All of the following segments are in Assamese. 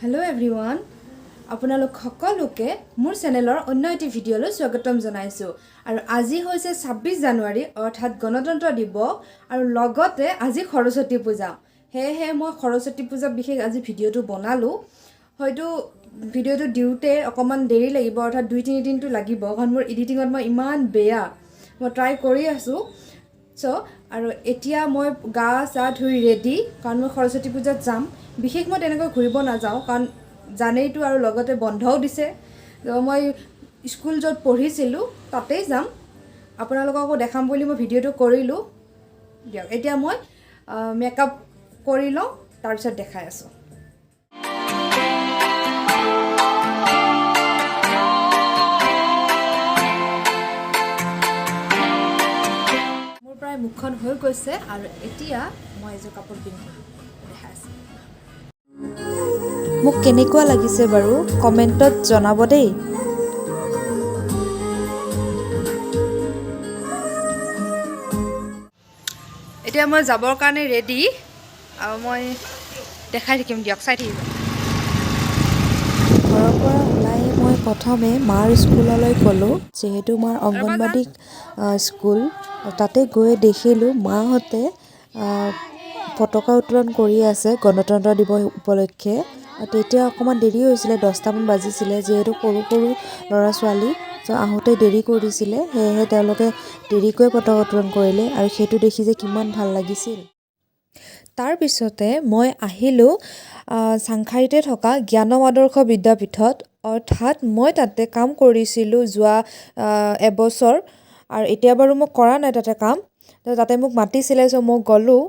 হেল্ল' এভৰিৱান, আপোনালোক সকলোকে মোৰ চেনেলৰ অন্য এটি ভিডিঅ'লৈ স্বাগতম জনাইছোঁ। আৰু আজি হৈছে 26 জানুৱাৰী, অৰ্থাৎ গণতন্ত্ৰ দিৱস আৰু লগতে আজি সৰস্বতী পূজা। সেয়েহে মই সৰস্বতী পূজা বিশেষ আজি ভিডিঅ'টো বনালোঁ। হয়তো ভিডিঅ'টো দিওঁতে অকণমান দেৰি লাগিব, অৰ্থাৎ 2-3 দিনটো লাগিব, কাৰণ মোৰ এডিটিঙত মই ইমান বেয়া। মই ট্ৰাই কৰি আছোঁ। চ' আৰু এতিয়া মই গা চা ধুই ৰেডি, কাৰণ মই সৰস্বতী পূজাত যাম। বিশেষ মই তেনেকৈ ঘূৰিব নাযাওঁ, কাৰণ জানেইতো, আৰু লগতে বন্ধও দিছে। ত' মই স্কুল য'ত পঢ়িছিলোঁ তাতেই যাম। আপোনালোককো দেখাম বুলি মই ভিডিঅ'টো কৰিলোঁ। দিয়ক, এতিয়া মই মেকআপ কৰি লওঁ, তাৰপিছত দেখাই আছোঁ। মোৰ প্ৰায় মুখখন হৈ গৈছে আৰু এতিয়া মই এযোৰ কাপোৰ পিন্ধিম, দেখাই আছোঁ। মোক কেনেকুৱা লাগিছে বাৰু কমেণ্টত জনাব দেই। এতিয়া মই যাবৰ কাৰণে ৰেডি আৰু মই দেখাই থাকিম দিয়ক, চাই থাকিব। ঘৰৰ পৰা ওলাই মই প্ৰথমে মাৰ স্কুললৈ গ'লোঁ, যিহেতু মাৰ অংগনবাদী স্কুল। তাতে গৈ দেখিলোঁ মাহঁতে পতাকা উত্তোলন কৰি আছে গণতন্ত্ৰ দিৱস উপলক্ষে। তেতিয়া অকণমান দেৰি হৈছিলে, 10টামান বাজিছিলে। যিহেতু সৰু সৰু ল'ৰা ছোৱালী, চ' আহোঁতে দেৰি কৰিছিলে, সেয়েহে তেওঁলোকে দেৰিকৈ পতাকা উত্তোলন কৰিলে আৰু সেইটো দেখি যে কিমান ভাল লাগিছিল। তাৰপিছতে মই আহিলোঁ চাংসাৰিতে থকা জ্ঞানম আদৰ্শ বিদ্যাপীঠত, অৰ্থাৎ মই তাতে কাম কৰিছিলোঁ যোৱা এবছৰ। আৰু এতিয়া বাৰু মই কৰা নাই তাতে কাম। তো তাতে মোক মাতিছিলে, চ' মই গ'লোঁ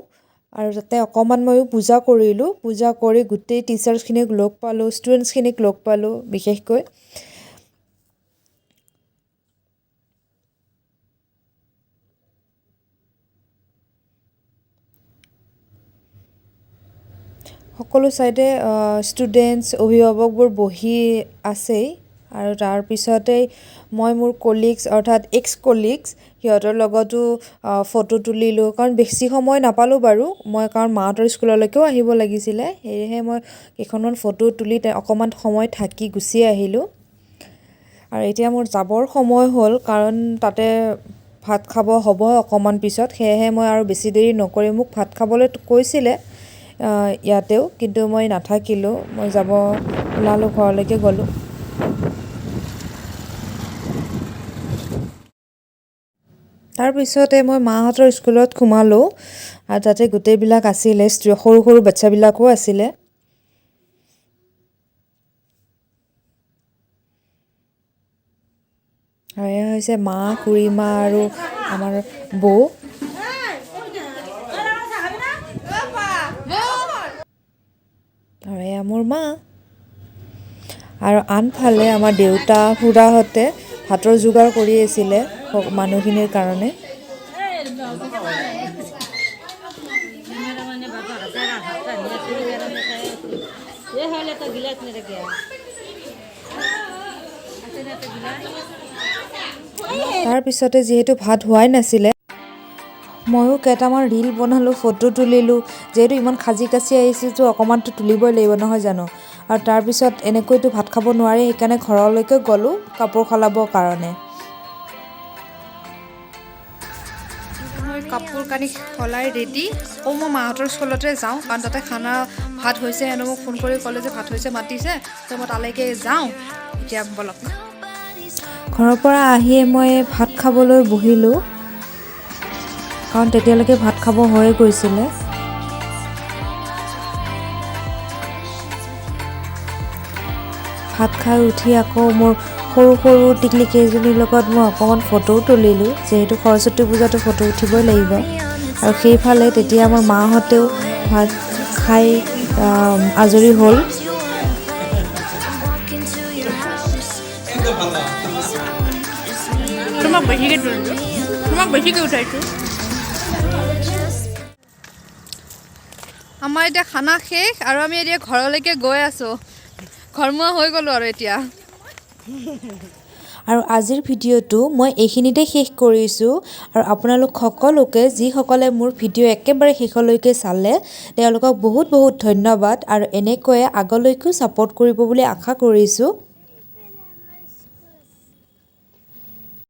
আৰু তাতে অকণমান ময়ো পূজা কৰিলোঁ। পূজা কৰি গোটেই টিচাৰ্ছখিনিক লগ পালোঁ, ষ্টুডেণ্টছখিনিক লগ পালোঁ বিশেষকৈ। সকলো ছাইডে ষ্টুডেণ্টছ, অভিভাৱকবোৰ বহি আছেই। আৰু তাৰপিছতেই মই মোৰ কলিগছ, অৰ্থাৎ এক্স কলিগছ, সিহঁতৰ লগতো ফটো তুলিলোঁ, কাৰণ বেছি সময় নাপালোঁ বাৰু মই, কাৰণ মাহঁতৰ স্কুললৈকেও আহিব লাগিছিলে। সেয়েহে মই কেইখনমান ফটো তুলি অকণমান সময় থাকি গুচি আহিলোঁ। আৰু এতিয়া মোৰ যাবৰ সময় হ'ল, কাৰণ তাতে ভাত খাব হ'ব অকণমান পিছত। সেয়েহে মই আৰু বেছি দেৰি নকৰি, মোক ভাত খাবলৈ কৈছিলে ইয়াতেও, কিন্তু মই নাথাকিলোঁ। মই যাব ওলালোঁ, ঘৰলৈকে গ'লোঁ। তাৰপিছতে মই মাহঁতৰ স্কুলত সোমালোঁ আৰু তাতে গোটেইবিলাক আছিলে, সৰু সৰু বাচ্ছাবিলাকো আছিলে। আৰু এয়া হৈছে মা, খুৰীমা আৰু আমাৰ বৌ। আৰু এয়া মোৰ মা। আৰু আনফালে আমাৰ দেউতা, খুৰাহঁতে ভাতৰ যোগাৰ কৰি আছিলে মানুহখিনিৰ কাৰণে। গিলাস নেৰে আছে না একটা গিলাস। তাৰপিছতে যিহেতু ভাত হোৱাই নাছিলে, ময়ো কেইটামান ৰীল বনালোঁ, ফটো তুলিলোঁ। যিহেতু ইমান সাজি কাচি আহিছোঁ, অকণমানতো তুলিবই লাগিব, নহয় জানো? আৰু তাৰপিছত এনেকৈতো ভাত খাব নোৱাৰি, সেইকাৰণে ঘৰলৈকে গ'লোঁ কাপোৰ সলাবৰ কাৰণে। মই কাপোৰ কানি সলাই ৰেডি। আকৌ মই মাহঁতৰ স্কুলতে যাওঁ, কাৰণ তাতে খানা ভাত হৈছে হেনো। মোক ফোন কৰি ক'লে যে ভাত হৈছে, মাতিছে। তো মই তালৈকে যাওঁ এতিয়া, ব'লক। ঘৰৰ পৰা আহিয়ে মই ভাত খাবলৈ বহিলোঁ, কাৰণ তেতিয়ালৈকে ভাত খাব হৈয়ে গৈছিলে। ভাত খাই উঠি আকৌ মোৰ সৰু সৰু টিকলি কেইজনীৰ লগত মই অকণমান ফটোও তুলিলোঁ, যিহেতু সৰস্বতী পূজাতো ফটো উঠিবই লাগিব। আৰু সেইফালে তেতিয়া আমাৰ মাহঁতেও ভাত খাই আজৰি হ'ল। Walk into your house. তোমাক বেছিকৈ তুলিছোঁ, তোমাক বেছিকৈ উঠাইছোঁ। আমাৰ এতিয়া খানা শেষ আৰু আমি এতিয়া ঘৰলৈকে গৈ আছোঁ। ঘৰমুৱা হৈ গ'লোঁ আৰু এতিয়া। আৰু আজিৰ ভিডিঅ'টো মই এইখিনিতে শেষ কৰিছোঁ। আৰু আপোনালোক সকলোকে, যিসকলে মোৰ ভিডিঅ' একেবাৰে শেষলৈকে চালে, তেওঁলোকক বহুত বহুত ধন্যবাদ আৰু এনেকৈয়ে আগলৈকো ছাপোৰ্ট কৰিব বুলি আশা কৰিছোঁ।